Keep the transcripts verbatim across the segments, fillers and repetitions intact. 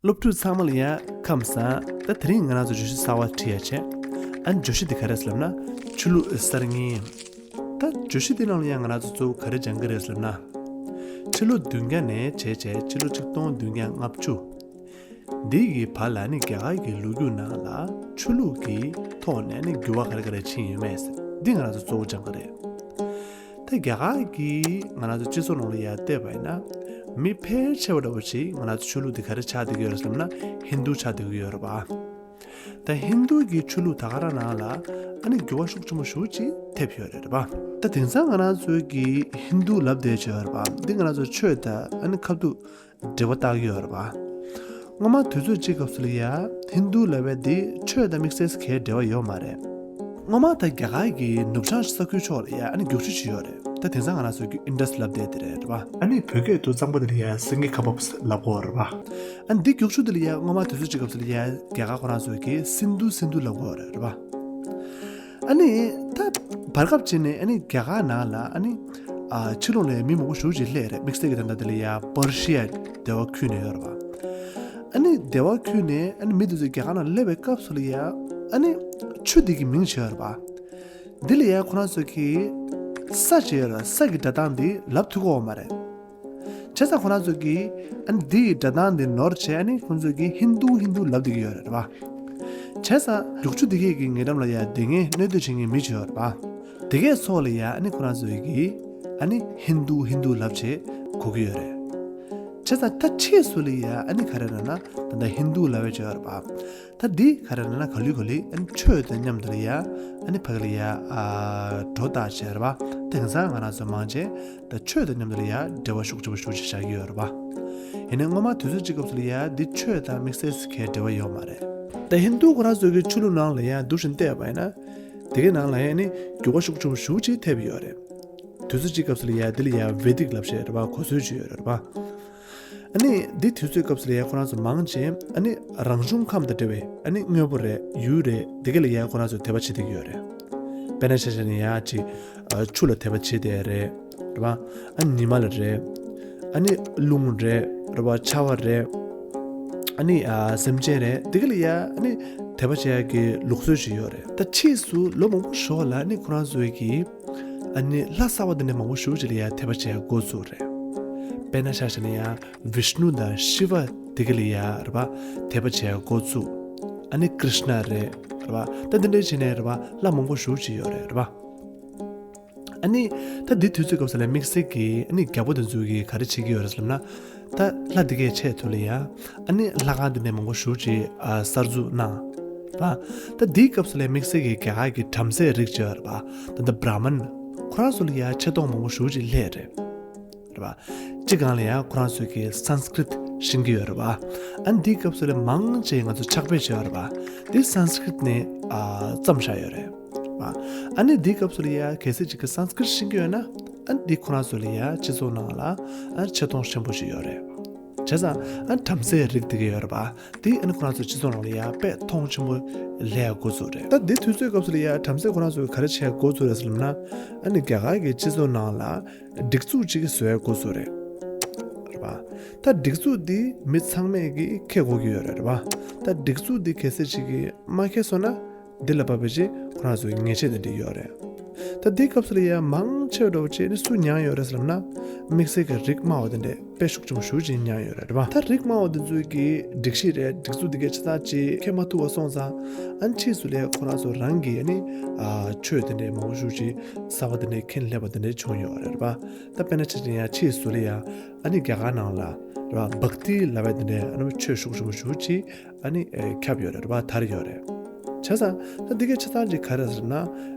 སློབ་ཕྲུག་ཚང་མ་ལ་ཡ་ཁམས་བཟང་། ད་དེ་རིང་ང་རང་ཚོ་བརྗོད་གཞི་གསར་བ་ཁྲིད་ཡ་བྱས། ཨ་ནི་བརྗོད་གཞི་འདི་ག་རེ་ཟེར་ལབ་ན། ཆོས་ལུགས་གསར་རྙིང་། ད་བརྗོད་གཞི་འདི་ནང་ལ་ཡ་ང་རང་ཚོ་གཙོ་བོ་ག་རེ་སྦྱང་གི་རེད་ཟེར་ལབ་ན། ཕྱི་ལོ་བདུན་བརྒྱ་ནས་བྱས་བྱས་ཕྱི་ལོ་ཆིག་སྟོང་བདུན་བརྒྱ་ལྔ་བཅུ། འདི་གི་བར་ལ་ནི་རྒྱ་གར་གྱི་ལོ་རྒྱུས་ནང་ལ་ཆོས་ལུགས་ཀྱི་ཐོག་ནས་ནི་འགྱུར་བ་ག་རེ་ག་རེ་ཕྱིན་ཡོད་མེད་ཟེར། འདི་ང་རང་ཚོ་གཙོ་བོ་སྦྱང་གི་རེད། ད་རྒྱ་གར་གྱི་ང་རང་ཚོ་སྤྱི་ཚོགས་ནང་ལ་ཡ་བལྟས་པ་ཡིན་ན། མི་ཕལ་ཆེ་བ་འདྲ་བོ་ཞིག་ང་རང་ཚོ་ཆོས་ལུགས་འདི་ག་རེ་ཆགས་བསྡད་ཀྱི་ཡོད་རེད་ཟེར་ན། ཧིན་རྡུ་ཆགས་བསྡད་ཀྱི་ཡོད་རེད་པ། ད་ཧིན་རྡུ་གི་ཆོས་ལུགས་ད་ག་རང་ནང་ལ་ཨ་ནི་འགྱུར་བ་ཤུགས་ཆེན་པོ་ཞེ་པོ་ཅིག་ཐེབས་ཡོད་རེད་པ། ད་དེང་སང་ང་རང་ཚོའི་གི་ཧིན་རྡུ་ལབ་བསྡད་ཀྱི་ཡོད་རེད་པ། འདི་ང་རང་ཚོ་ཆོས་དང་ཨ་ནི་ཁ་ཐུག་འབྲེལ་བ་བཏགས་ཀྱི་ཡོད་རེད་པ། སྔོན་མ་དུས་ཚོད་གཅིག་སྐབས་སུ་ལ་ཡ་ཧིན་རྡུ་ལབ་པ་འདི་ཆོས་དང་དམིགས་བསལ་གྱི་འབྲེལ་བ་ཡོད་མ་རེད། སྔོན་མ་ད་རྒྱ་གར་གྱི་ནུབ་བྱང་ས་ཁུལ་ཕྱོགས་ལ་ཡ་ཨ་ནི་རྒྱུག་ཆུ་ཅིག་ཡོད་རེད། ད་དེང་སང་ང་རང་ཚོ་གི་ཨིན་ཌས་ལབ་བསྡད་དེ་རེད་པ། ཨ་ནི་བོད་སྐད་དུ་གཙང་པོ་དེ་ལ་ཡ་སེང་གེ་ཁ་འབབ་ལབ་ཀྱི་ཡོད་རེད་པ། ཨ་ནི་འདི་རྒྱུག་ཆུ་དེ་ལ་ཡ་སྔོན་མ་དུས་ཚོད་གཅིག་སྐབས་སུ་ལ་ཡ་རྒྱ་གར་ཁོ་རང་ཚོ་གི་སིན་རྡུ་སིན་རྡུ་ལབ་ཀྱི་ཡོད་རེད་པ། ཨ་ནི་ད་བར་སྐབས་ཅིག་ནས་ཨ་ནི་རྒྱ་གར་ནང་ལ་ཨ་ནི་ཨ་ཕྱི་ལོགས་ནས་མི་མང་པོ་ཞེ་པོ་ཅིག་སླེབས་རེད། དམིགས་བསལ་གྱི་ད་ལྟ་དེ་ལ་ཡ་པར་ཤི་ཡ་སྡེ་བ་ཁུལ་ནས་ཡོད་རེད་པ། ཨ་ནི་སྡེ་བ་ཁུལ་ནས་ཨ་ནི་མི་དེ་ཚོ་རྒྱ་གར་ནང་སླེབས་པའི་སྐབས་སུ་ལ་ཡ་ཨ་ནི་ཆུ་དེ་གི་མིང་བྱས་ཡོད་རེད་པ། འདི་ལ་ཡ་ཁོ་རང་ཚོ་གི་ས་བྱས་ཡོད་རེད། ས་གི་སྒྲ་གདངས་འདི་ལབ་ཐུབ་ཀྱི་ཡོད་མ་རེད། བྱས་ཙང་ཁོ་རང་ཚོ་གིས་ཨ་ནི་འདི་ཡི་སྒྲ་གདངས་འདི་ནོར་བྱས་ཨ་ནི་ཁོ་ཚོ་གིས་ཧིན་རྡུ་ཧིན་རྡུ་ལབ་བསྡད་ཀྱི་ཡོད་རེད་པ། བྱས་ཙང་རྒྱུག་ཆུ་འདི་གས་ཀྱི་ཉེ་འགྲམ་ལ་ཡ་བསྡད་མཁན་གནོད་འདོད་བྱེད་མཁན་མི་ཅིག་ཡོད་རེད་པ། དེ་གས་ཚོ་ལ་ཡ་ཨ་ནི་ཁོ་རང་ཚོ་གིས་ཨ་ནི་ཧིན་རྡུ་ཧིན་རྡུ་ལབ་བྱས་གོ་གི་ཡོད་རེད། བྱས་ཙང་ད་ཕྱིས་སུ་ལ་ཡ་ཨ་ནི་ག་རེ་ལབ་ན་ད་ལྟ་ཧིན་རྡུ་ལབ་ཡ་ཅིག་ཡོད་རེད་པ། ད་འདི་ག་རེ་ལབ་ན་ག་ལེ་ག་ལེ་ཨ་ནི་ཆོས་དང་མཉམ་དུ་ལ་ཡ་ཨ་ནི་ཕ་གི་ལ་ཡ་ཨ་འགྲོ་ལྟ་བྱས་རེད་པ། དེང་སང་ང་རང་ཚོ་མང་ཆེ་ད་ཆོས་དང་མཉམ་དུ་ལ་ཡ་འབྲེལ་བ་ཤུགས་ཆེན་པོ་ཞེ་པོ་ཅིག་བཞག་གི་ཡོད་རེད་པ། ཡིན་ནའི་སྔོན་མ་དུས་ཚོད་གཅིག་སྐབས་སུ་ལ་ཡ་འདི་ཆོས་དང་དམིགས་བསལ་གྱི་འབྲེལ་བ་ཡོད་མ་རེད། ད་ཧིན་རྡུ་ཁོ་རང་ཚོ་གི་ཆོས་ལུགས་ནང་ལ་ཡ་འདུག་བཞིན་བལྟས་པ་ཡིན་ན། དེ་གའི་ནང་ལ་ཡ་ནི་འགྱུར་བ་ཤུགས་ཆེན་པོ་ཞེ་པོ་ཅིག་ཐེབས་ཡོད་རེད། དུས་ཚོད་གཅིག་སྐབས་སུ་ལ་ཡ་འདི་ལ་ཡ་ཝེ་དིག་ལབ་བྱས་རེད་པ། གོ་སྲོལ་ཅིག་ཡོད་རེད་པ། ཨ་ནི་འདི་དུས་ཚོད་སྐབས་སུ་ལ་ཡ་ཁོ་རང་ཚོ་མང་ཆེ་ཨ་ནི་རང་བྱུང་ཁམས་དང་འབྲེལ་བའི་ཨ་ནི་དངོས་པོ་རེད། ཡུལ་རེད། འདི་ག་ལ་ཡ་ཁོ་རང་ཚོ་དད་པ་བྱེད་བསྡད་ཀྱི་ཡོད་རེད། དཔེར་ན་ཆ་བཞག་ན་ཡ་ཅིག་ཨ་ཆུ་ལ་དད་པ་བྱེད་བསྡད་རེད། རེད་པ། ཨ་ནི་ཉི་མ་ལ་རེད། ཨ་ནི་རླུང་རེད། རེད་པ། ཆར་པ་རེད། ཨ་ནི་ཨ་སེམས་ཅན་རེད། འདི་ག་ལ་ཡ་ཨ་ནི་དད་པ་བྱེད་ཡ་གི་ལུགས་སྲོལ་ཞིག་ཡོད་རེད། ད་ཕྱིས་སུ་ལོ་མང་པོ་ཞོར་ལ་ཨ་ནི་ཁོ་རང་ཚོའི་གི་ཨ་ནི་ལྷ་གསར་པ་འདི་འདྲ་མང་པོ་ཞེ་པོ་ཅིག་ལ་ཡ་དད་པ་བྱེད་ཡ་འགོ་ཚུགས་རེད། དཔེར་ན་ཆ་བཞག་ན་ཡ་ཝིཤ་ནུ་དང་ཤི་ཝ་འདི་ག་ལ་ཡ་རེད་པ། དད་པ་བྱེད་ཡ་འགོ་ཚུགས། ཨ་ནི་ཀྲིཤ་ན་རེད། རེད་པ། ད་འདི་འདྲ་བྱས་ནས་རེད་པ། ལྷ་མང་པོ་ཞེ་པོ་ཅིག་ཡོད་རེད། རེད་པ། ཨ་ནི་ད་འདི་དུས་ཚོད་སྐབས་སུ་ལ་དམིགས་བསལ་གྱི་ཨ་ནི་རྒྱལ་པོ་དེ་ཚོ་གིས་ག་རེ་བྱེད་ཀྱི་ཡོད་རེད་ཟེར་ལབ་ན། ད་ལྷ་འདི་གའི་ཆེད་དུ་ལ་ཡ་ཨ་ནི་ལྷ་ཁང་འདི་འདྲ་མང་པོ་ཞེ་པོ་ཅིག་ཨ་གསར་འཛུགས་གནང་། རེད་པ། ད་འདིའི་སྐབས་སུ་ལ་དམིགས་བསལ་གྱི་རྒྱ་གར་གྱི་བྲམ་ཟེ་རིགས་ཅིག་ཡོད་རེད་པ། ད་ལྟ་བྲ་མན་ཁོ་རང་ཚོ་ལ་ཡ་ཆེ་མཐོང་མང་པོ་ཞེ་པོ་ཅིག་སླེབས་རེད། རེད་པ། སྤྱི་སྒང་ལ་ཡང་ཁོ་རང་ཚོས་ཀྱི་སཾ་སྐྲྀཏ་ཤེས་ཀྱི་ཡོད་རེད་པ། ཨ་ནི་འདིའི་སྐབས་སུ་ལ་མང་ཆེ་ང་ཚོ་ཕྱག་དཔེ་བྱས་ཡོད་རེད་པ། འདི་སཾ་སྐྲྀཏ་ནས་ཨ་བརྩམས་བཞག་ཡོད་རེད་པ། ཨ་ནི་འདིའི་སྐབས་སུ་ལ་ཡང་གལ་སྲིད་ཅིག་གི་སཾ་སྐྲྀཏ་ཤེས་ཀྱི་ཡོད་ན། ཨ་ནི་འདི་ཁོ་རང་ཚོ་ལ་ཡང་སྤྱི་ཚོགས་ནང་ལ་ཨ་ཆེ་མཐོང་ཆེན་པོ་ཞིག་ཡོད་རེད། བྱས་ཙང་ཨ་བྲམ་ཟེའི་རིགས་འདི་ག་ཡོད་རེད་པ། འདི་ཨ་ནི་ཁོ་རང་ཚོ་སྤྱི་ཚོགས་ནང་ལ་ཡང་དཔེ་མཐོང་ཆེན་པོ་སླེབས་ཡ་འགོ་ཚུགས་རེད། ད་འདི་དུས་ཚོད་སྐབས་སུ་ལ་ཡང་བྲམ་ཟེ་ཁོ་རང་ཚོས་ག་རེ་བྱས་འགོ་ཚུགས་རེད་ཟེར་ལབ་ན། ཨ་ནི་རྒྱ་གར་གྱི་སྤྱི་ཚོགས་ནང་ལ་སྒྲིག་འཛུགས་གཅིག་གི་བཟོ་ཡ་འགོ་ཚུགས་རེད། རེད་པ། ད་སྒྲིག་འཛུགས་འདི་མི་ཚང་མས་ཀྱི་མཁས་དགོས་ཀྱི་ཡོད་རེད། རེད་པ། ད་སྒྲིག་འཛུགས་འདི་གལ་སྲིད་ཅིག་གིས་མ་མཁས་སོང་ན། འདི་ལ་བབས་པའི་རྗེས་ཁོ་རང་ཚོའི་ཉེས་ཆད་དེ་འདྲ་ཡོད་རེད། ད་འདིའི་སྐབས་སུ་ལ་ཡང་མང་ཆེ་བ་འདྲ་བོ་བྱས་ནས་སུ་མྱངས་ཡོད་རེད་ཟེར་ལབ་ན། དམིགས་བསལ་གྱི་རིགས་དམའ་བ་དེ་འདྲས་དཔེ་ཤུགས་ཆེན་པོ་ཞེ་པོ་ཅིག་མྱངས་ཡོད་རེད། རེད་པ། ད་རིགས་དམའ་བ་དེ་ཚོའི་གི་སྒྲིག་གཞི་རེད། སྒྲིག་འཛུགས་འདི་གའི་ཆ་ཚང་ཅིག་མཁྱེན་མ་ཐུབ་པ་སོང་ཙང་། ཨ་ནི་ཕྱིས་སུ་ལ་ཡང་ཁོ་རང་ཚོ་རང་གི་ཨ་ནི་ཨ་ཆོས་དེ་འདྲས་མང་པོ་ཞེ་པོ་ཅིག་གསར་པ་དེ་འདྲས་མཁྱེན་སླེབས་པ་དེ་འདྲས་བྱུང་ཡོད་རེད། རེད་པ། ད་དཔེར་ན་ཆ་བཞག་ན་ཡང་ཕྱིས་སུ་ལ་ཡང་ཨ་ནི་རྒྱ་གར་ནང་ལ། རེད་པ། བྷག་ཏི་ལབ་པ་དེ་འདྲས་ཨ་ནི་ཆོས་ཤུགས་ཆེན་པོ་ཞེ་པོ་ཅིག་ཨ་ནི་ཨེ་ཁྱབ་ཡོད་རེད། རེད་པ། དར་ཡོད་རེད། བྱས་ཙང་ད་འདི་གའི་ཆ་ཚང་ཅིག་ག་རེ་ཟེར་ན།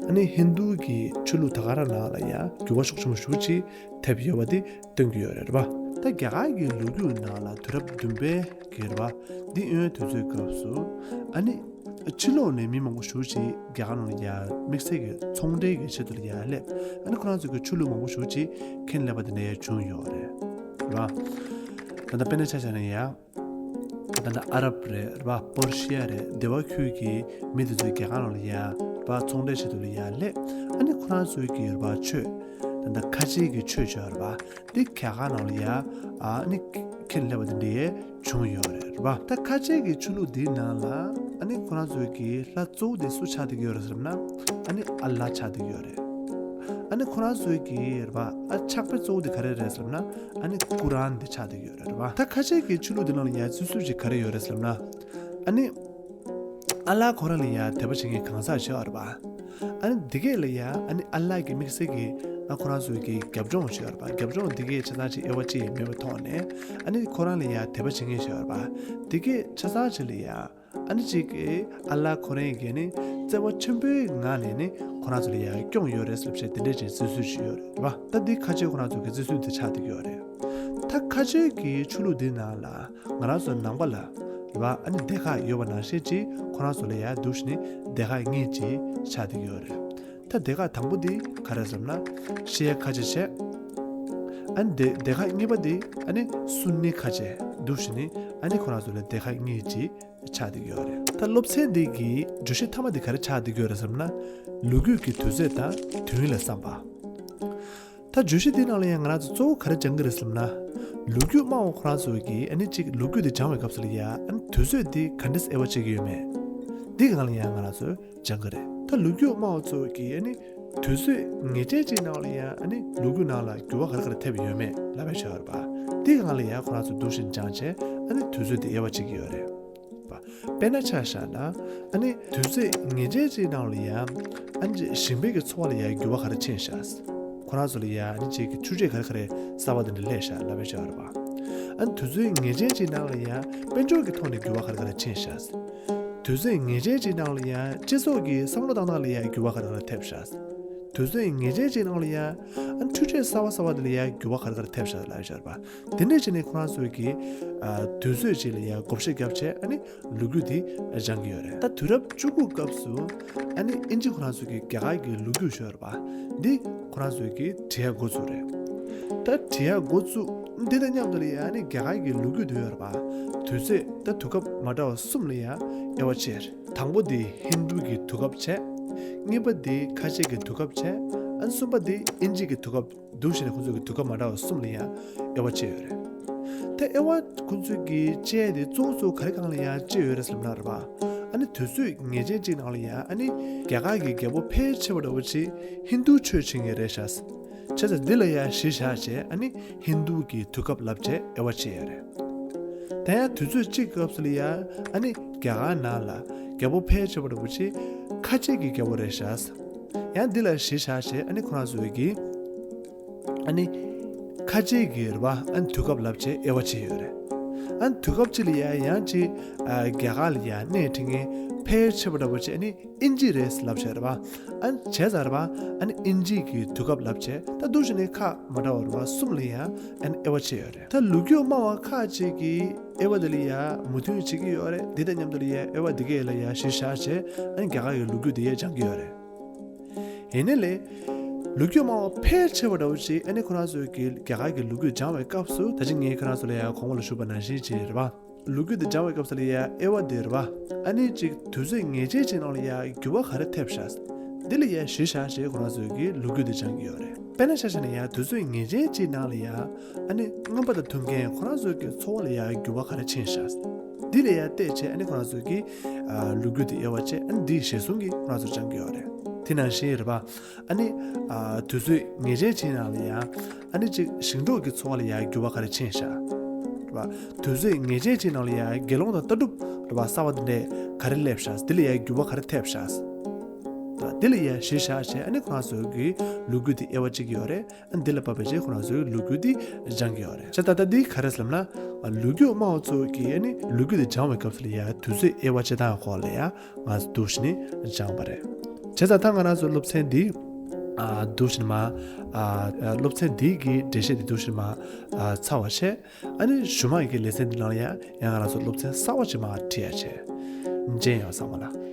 ཨ་ནི་ཧིན་རྡུ་གི་ཆོས་ལུགས་ད་ག་རང་ནང་ལ་ཡང་འགྱུར་བ་ཤུགས་ཆེན་པོ་ཞེ་པོ་ཅིག་ཐེབས་ཡོད་པ་དེ་སྟོན་གྱི་ཡོད་རེད། རེད་པ། ད་རྒྱ་གར་གྱི་ལོ་རྒྱུས་ནང་ལ་དུས་རབས་བདུན་པའི་གི་རེད་པ། འདི་སྔོན་དུས་ཚོད་སྐབས་སུ་ཨ་ནི་ཕྱི་ལོགས་ནས་མི་མང་པོ་ཞེ་པོ་ཅིག་རྒྱ་གར་ནང་ལ་ཡང་དམིགས་བསལ་གྱི་ཚོང་འབྲེལ་གྱི་ཆེད་དུ་ལ་ཡང་སླེབས། ཨ་ནི་ཁོ་རང་ཚོ་གི་ཆོས་ལུགས་མང་པོ་ཞེ་པོ་ཅིག་མཁྱེན་སླེབས་པ་དེ་འདྲ་ཡང་བྱུང་ཡོད་རེད། རེད་པ། ད་ལྟ་དཔེར་ན་ཆ་བཞག་ན་ཡང་། ད་ལྟ་ཨ་རབ་རེད། རེད་པ། པར་ཤི་ཡ་རེད། སྡེ་བ་ཁུལ་གྱི་མི་དེ་ཚོས་རྒྱ་གར་ནང་ལ་ཡ། རེད་པ། ཚོང་འབྲེལ་ཆེད་དུ་ལ་ཡ་སླེབས། ཨ་ནི་ཁོ་རང་ཚོའི་གི་རེད་པ་ཆོས། ད་ལྟ་ཁ་ཆེའི་གི་ཆོས་བྱ་རེད་པ། འདི་རྒྱ་གར་ནང་ལ་ཡ། ཨ་ནི་ ཁས་ལེན་པ་དེ་འདྲའི་བྱུང་ཡོད་རེད་རེད་པ། ད་ཁ་ཆེ་གི་ཆོས་ལུགས་འདིའི་ནང་ལ་ཨ་ནི་ཁོ་རང་ཚོའི་གི་ལྷ་གཙོ་བོ་དེ་སུ་ཆགས་བསྡད་ཀྱི་ཡོད་རེད་ཟེར་ན། ཨ་ནི་ཨ་ལ་ཆགས་བསྡད་ཀྱི་ཡོད་རེད། ཨ་ནི་ཁོ་རང་ཚོའི་གི་རེད་པ། ཨ་ཕྱག་དཔེ་གཙོ་བོ་དེ་ག་རེ་རེད་ཟེར་ན། ཨ་ནི་ཀུ་རཱན་དེ་ཆགས་བསྡད་ཀྱི་ཡོད་རེད་རེད་པ། ད་ཁ་ཆེ་གི་ཆོས་ལུགས་འདི་ནང་ལ་ཡ་རྩི་སྲོལ་ཅིག་ག་རེ་ཡོད་རེད་ཟེར་ན། ཨ་ནི། ཨ་ལ་ཁོ་རང་ལ་ཡ་དད་པ་བྱེད་མཁན་གང་ཟག་ཞིག་ཡོད་རེད་པ། ཨ་ནི་འདི་གས་ལ་ཡ་ཨ་ནི་ཨ་ལ་གི་དམིགས་བསལ་གྱི་ཨ་ཁོ་རང་ཚོའི་གི་རྒྱབ་ལྗོངས་ཞིག་ཡོད་རེད་པ། རྒྱབ་ལྗོངས་འདི་གས་ཆ་ཚང་ཅིག་དབྱེ་བ་ཕྱེ་ཡས་མེད་པའི་ཐོག་ནས། ཨ་ནི་ཁོ་རང་ལ་ཡ་དད་པ་བྱེད་མཁན་ཞིག་ཡོད་རེད་པ། འདི་གས་ཆ་ཚང་ཅིག་ལ་ཡ་ཨ་ནི་ཅིག་གི་ཨ་ལ་ཁོ་རང་གིས་ནི་བརྩེ་བ་ཆེན་པོའི་ངང་ནས་ནི་ཁོ་རང་ཚོ་ལ་ཡ་སྐྱོང་ཡོད་རེད་ཟེར་བྱས་དེ་འདྲས་ཅིག་རྩི་སྲོལ་ཞིག་ཡོད་རེད་པ། ད་འདི་ཁ་ཆེ་ཁོ་རང་ཚོ་གི་རྩི་སྲོལ་དེ་ཆགས་བསྡད་ཀྱི་ཡོད་རེད། ད་ཁ་ཆེ་གི་ཆོས་ལུགས་འདི་ནང་ལ། ང་རང་ཚོ་ནང་པ་ལ་རེད་པ། ཨ་ནི་སྡེ་ཁག་ཡོད་པ་ནང་བཞིན་ཅིག་ཁོ་རང་ཚོ་ལ་ཡ་འདུག་བྱས་ནི་སྡེ་ཁག་གཉིས་ཅིག་ཆགས་བསྡད་ཀྱི་ཡོད་རེད། ད་སྡེ་ཁག་དང་པོ་འདི་ག་རེ་ཟེར་ན་ཤི་ཡ་ཁ་ཆེ་བྱས། ཨ་ནི་སྡེ་སྡེ་ཁག་གཉིས་པ་འདི་ཨ་ནི་སུ་ནི་ཁ་ཆེ་འདུག་བྱས་ནི་ཨ་ནི་ཁོ་རང་ཚོ་ལ་སྡེ་ཁག་གཉིས་ཅིག་ཆགས་བསྡད་ཀྱི་ཡོད་རེད། ད་སློབ་ཚན་འདི་གི་བརྗོད་གཞི་མཐའ་མ་འདི་ག་རེ་ཆགས་བསྡད་ཀྱི་ཡོད་རེད་ཟེར་ན། ལོ་རྒྱུས་ཀྱི་དུས་ཚོད་དང་དུས་ཡུན་ལ་བསམ་པ། ད་བརྗོད་གཞི་འདི་ནང་ལ་ཡང་ང་རང་ཚོ་གཙོ་བོ་ག་རེ་སྦྱང་གི་རེད་ཟེར་ན། ལོ་རྒྱུས་སྨྲ་བ་ཁོ་རང་ཚོ་གིས་ཨ་ནི་གཅིག་ལོ་རྒྱུས་འདི་སྦྱང་བའི་སྐབས་སུ་ལ་ཡ་ཨ་ནི་དུས་ཚོད་འདི་ག་འདྲས་དབྱེ་བ་ཕྱེ་གི་ཡོད་མེད། འདི་སྒང་ལ་ཡང་ང་རང་ཚོས་སྦྱང་གི་རེད། ད་ལོ་རྒྱུས་སྨྲ་བ་ཚོ་གིས་ཨ་ནི་དུས་ཚོད་ངེས་ཅན་ཅིག་ནང་ལ་ཡ་ཨ་ནི་ལོ་རྒྱུས་ནང་ལ་འགྱུར་བ་ག་རེ་ག་རེ་ཐེབས་ཡོད་མེད་ལབ་པའི་ཆ་ཡོད་རེད་པ། འདི་སྒང་ལ་ཡ་ཁོ་རང་ཚོ་འདུག་བཞིན་སྦྱངས་བྱས་ཨ་ནི་དུས་ཚོད་འདི་དབྱེ་བ་ཕྱེ་གི་ཡོད་རེད། པ། དཔེར་ན་ཆ་བཞག་ན། ཨ་ནི་དུས་ཚོད་ངེས་ཅན་ཅིག་ནང་ལ་ཡང་། ཨ་ནི་ཞིང་པའི་གི་འཚོ་བ་ལ་ཡང་འགྱུར་བ་ག་རེ་ཕྱིན་ཤག་ཁོ་རང་ཚོ་ལ་ཡང་ཨ་ནི་ཅིག་གི་ཆུ་ཚོད་ག་རེ་ག་རེ་གསར་པ་དེ་འདྲ་སླེབས་ཤག་ལབ་པའི་ཆ་ཡོད་རེད་པ། ཨ་ནི་དུས་ཚོད་ངེས་ཅན་ཅིག་ནང་ལ་ཡང་དཔལ་འབྱོར་གྱི་ཐོག་ནས་འགྱུར་བ་ག་རེ་ག་རེ་ཕྱིན་ཤག་དུས་ཚོད་ངེས་ཅན་ཅིག་ནང་ལ་ཡང་སྤྱི་ཚོགས་ཀྱི་བསམ་བློ་བཏང་སྟངས་ལ་ཡང་འགྱུར་བ་ག་རེ་ག་རེ་ཐེབས་ཤག་དུས་ཚོད་ངེས་ཅན་ཅིག་ནང་ལ་ཡང་ཨ་ནི་འཕྲུལ་ཆས་གསར་པ་གསར་པ་དེ་ལ་ཡང་འགྱུར་བ་ག་རེ་ག་རེ་ཐེབས་ཤག་ལབ་པའི་ཆ་ཡོད་རེད་པ། དེ་འདྲ་བྱས་ནས་ཁོ་རང་ཚོའི་གི་ཨ་དུས་ཚོད་ཅིག་ལ་ཡང་བགོ་བཤའ་བརྒྱབ་བྱས་ཨ་ནི་ལོ་རྒྱུས་དེ་སྦྱང་གི་ཡོད་རེད། ད་དུས་རབས་བཅུ་དགུ་སྐབས་སུ་ཨ་ནི་དབྱིན་ཇི་ཁོ་རང་ཚོའི་གི་རྒྱ་གར་གྱི་ལོ་རྒྱུས་ཤོད་རེད་པ། འདི་ཁོ་རང་ཚོའི་གི་བྲིས་ཡ་འགོ་བཙུགས་རེད། ད་བྲིས་ཡ་འགོ་བཙུགས་འདི་དང་མཉམ་དུ་ལ་ཡང་ཨ་ནི་རྒྱ་གར་གྱི་ལོ་རྒྱུས་དེ་ཡོད་རེད་པ། དུས་ཚོད་ད་དུས་སྐབས་མ་འདྲ་བ་གསུམ་ལ་ཡང་དབྱེ་བ་ཕྱེ་རེད། དང་པོ་འདི་ཧིན་རྡུ་གི་དུས་སྐབས་བྱས། གཉིས་པ་འདི་ཁ་ཆེ་གི་དུས་སྐབས་བྱས། ཨ་ནི་གསུམ་པ་འདི་དབྱིན་ཇི་གི་དུས་སྐབས། འདུག་བྱས་ནས་ཁོང་ཚོ་གི་དུས་སྐབས་མ་འདྲ་བ་གསུམ་ལ་ཡང་དབྱེ་བ་ཕྱེ་ཡོད་རེད། ད་དབྱེ་བ་ཁོང་ཚོ་གི་ཕྱེ་ཡས་དེ་གཙོ་བོ་གཙོ་བོ་ག་རེ་སྒང་ལ་ཡང་ཕྱེ་ཡོད་རེད་ཟེར་ན་རེད་པ། ཨ་ནི་དུས་ཚོད་ངེས་ཅན་གཅིག་ནང་ལ་ཡང་ཨ་ནི་རྒྱ་གར་གྱི་རྒྱལ་པོ་ཕལ་ཆེ་བ་འདྲ་བོ་ཅིག་ཧིན་རྡུ་ཆོས་བྱེད་མཁན་རེད་ཤག་བྱས་ཙང་འདི་ལ་ཡང་གཞི་བཞག་བྱས་ཨ་ནི་ཧིན་རྡུ་གི་དུས་སྐབས་ལབ་བྱས་དབྱེ་བ་ཕྱེ་ཡོད་རེད། ད་ཡང་དུས་ཚོད་གཅིག་སྐབས་སུ་ལ་ཡང་ཨ་ནི་རྒྱ་གར་ནང་ལ་རྒྱལ་པོ་ཕལ་ཆེ་བ་འདྲ་བོ་ཅིག་ཁ་ཆེ་གི་རྒྱལ་པོ་རེད་ཤག་ཡང་འདི་ལ་གཞི་བཞག་བྱས་ཨ་ནི་ཁོ་རང་ཚོའི་གི་ཨ་ནི། ཁ་ཆེ་གི་རེད་པ། ཨ་ནི་དུས་སྐབས་ལབ་བྱས་དབྱེ་བ་ཕྱེ་ཡོད་རེད། ཨ་ནི་དུས་སྐབས་གཅིག་ལ་ཡང་ཡང་ཅིག་ཨ་རྒྱ་གར་ལ་ཡང་སྣེ་ཁྲིད་མཁན་ཕལ་ཆེ་བ་འདྲ་བོ་ཅིག་ཨ་ནི་དབྱིན་ཇི་རེད་ལབ་བྱས་རེད་པ། ཨ་ནི་བྱས་ཙང་རེད་པ། ཨ་ནི་དབྱིན་ཇི་གི་དུས་སྐབས་ལབ་བྱས་ད་འདུག་བྱས་ནས་ཁག་མ་འདྲ་བ་རེད་པ་གསུམ་ལ་ཡང་ཨ་ནི་དབྱེ་བ་ཕྱེ་ཡོད་རེད། ད་ལོ་རྒྱུས་སྨྲ་བ་ཁག་ཅིག་གིས་དབྱེ་བ་དེ་ལ་ཡང་མོས་མཐུན་བྱེད་ཀྱི་ཡོད་རེད། འདི་དང་མཉམ་དུ་ལ་ཡང་དབྱེ་བ་འདི་གས་ལ་ཡང་གཞི་བཞག་བྱས་ཨ་ནི་རྒྱ་གར་གྱི་ལོ་རྒྱུས་དེ་ཡང་སྦྱང་གི་ཡོད་རེད། ཡིན་ནའི་ལས། ལོ་རྒྱུས་སྨྲ་བ་ཕལ་ཆེ་བ་འདྲ་བོ་ཞིག་ཨ་ནི་ཁོ་རང་ཚོའི་གི་རྒྱ་གར་གྱི་ལོ་རྒྱུས་སྦྱང་བའི་སྐབས་སུ་ད་ཅི་ངས་ཁོ་རང་ཚོ་ལ་ཡང་གོང་མ་ལ་ཞུས་པ་ནང་བཞིན་བྱས་རེད་པ། ལོ་རྒྱུས་འདི་སྦྱང་བའི་སྐབས་སུ་ལ་ཡང་དབྱེ་བ་འདི་རེད་པ། ཨ་ནི་གཅིག་དུས་ཚོད་ངེས་ཅན་ཅིག་ནང་ལ་ཡང་འགྱུར་བ་ག་རེ་ཐེབས་ཤག་འདི་ལ་ཡང་གཞི་བཞག་བྱས་ཁོ་རང་ཚོའི་གི་ལོ་རྒྱུས་འདི་སྦྱང་གི་ཡོད་རེད། དཔེར་ན་ཆ་བཞག་ན་ཡང་དུས་ཚོད་ངེས་ཅན་ཅིག་ནང་ལ་ཡང་ཨ་ནི་རྔོན་པ་དང་ཐུག་མཁན་ཁོ་རང་ཚོའི་གི་འཚོ་བ་ལ་ཡང་འགྱུར་བ་ག་རེ་ཕྱིན་ཤག་འདི་ལ་ཡང་བལྟས་བྱས་ཨ་ནི་ཁོ་རང་ཚོའི་གི་ལོ་རྒྱུས་འདི་དབྱེ་བ་ཕྱེ་ཨ་ནི་འདི་གཞིར་བཟུང་གིས་ཁོ་རང་ཚོ་སྦྱང་གི་ཡོད་རེད། དེ་ནང་བཞིན་རེད་པ། ཨ་ནི། ཨ་དུས་ཚོད་ངེས་ཅན་ཅིག་ནང་ལ་ཡང་། ཨ་ནི་གཅིག་ཞིང་འབྲོག་གི་འཚོ་བ་ལ་ཡང་འགྱུར་བ་ག་རེ་ཕྱིན་ཤག་རེད་པ། དུས་ཚོད་ངེས་ཅན་ཅིག་ནང་ལ་ཡང་དགེ་སློང་དང་ལྟ་གྲུབ་རེད་པ་གསར་བ་དེ་འདྲས་ག་རེ་སླེབས་ཤག་འདི་ལ་ཡང་འགྱུར་བ་ག་རེ་ཐེབས་ཤག་འདི་ལ་ཡང་གཞི་བཞག་བྱས་ཨ་ནི་ཁོ་རང་ཚོའི་གི་ལོ་རྒྱུས་དེ་དབྱེ་བ་ཕྱེ་གི་ཡོད་རེད། ཨ་ནི་འདི་ལ་བབས་པའི་རྗེས་ཁོ་རང་ཚོའི་ལོ་རྒྱུས་དེ་སྦྱང་གི་ཡོད་རེད། བྱས་ད་ལྟ་འདི་ག་རེ་ཟེར་ལབ་ན། ལོ་རྒྱུས་སྨྲ་བ་ཚོ་གིས་ཨ་ནི་ལོ་རྒྱུས་དེ་སྦྱང་བའི་སྐབས་སུ་ལ་ཡང་དུས་ཚོད་དབྱེ་བ་ཕྱེ་སྟངས་སྐོར་ལ་ཡང་། ང་ཚོ་འདུག་བྱས་ནས་སྦྱངས་པ་རེད། བྱས་ཙང་ད་ང་རང་ཚོ་སློབ་ཚན་འདི། ཨ་འདུག་བྱས་ནས་མ། ཨ་སློབ་ཚན་འདི་གི་འགྲེལ་བཤད་འདི་འདུག་བྱས་ནས་མ། ཨ་ཚར་བ་བྱས། ཨ་ནི་གཞུག་མ་གི་ལེ་ཚན་འདི་ནང་ལ་ཡང་ཡང་ང་རང་ཚོ་སློབ་ཚན་གསར་བ་ཅིག་མ་ཁྲིད་ཡ་བྱས། མཇལ་ཡོང་བསམ་པ་ལ།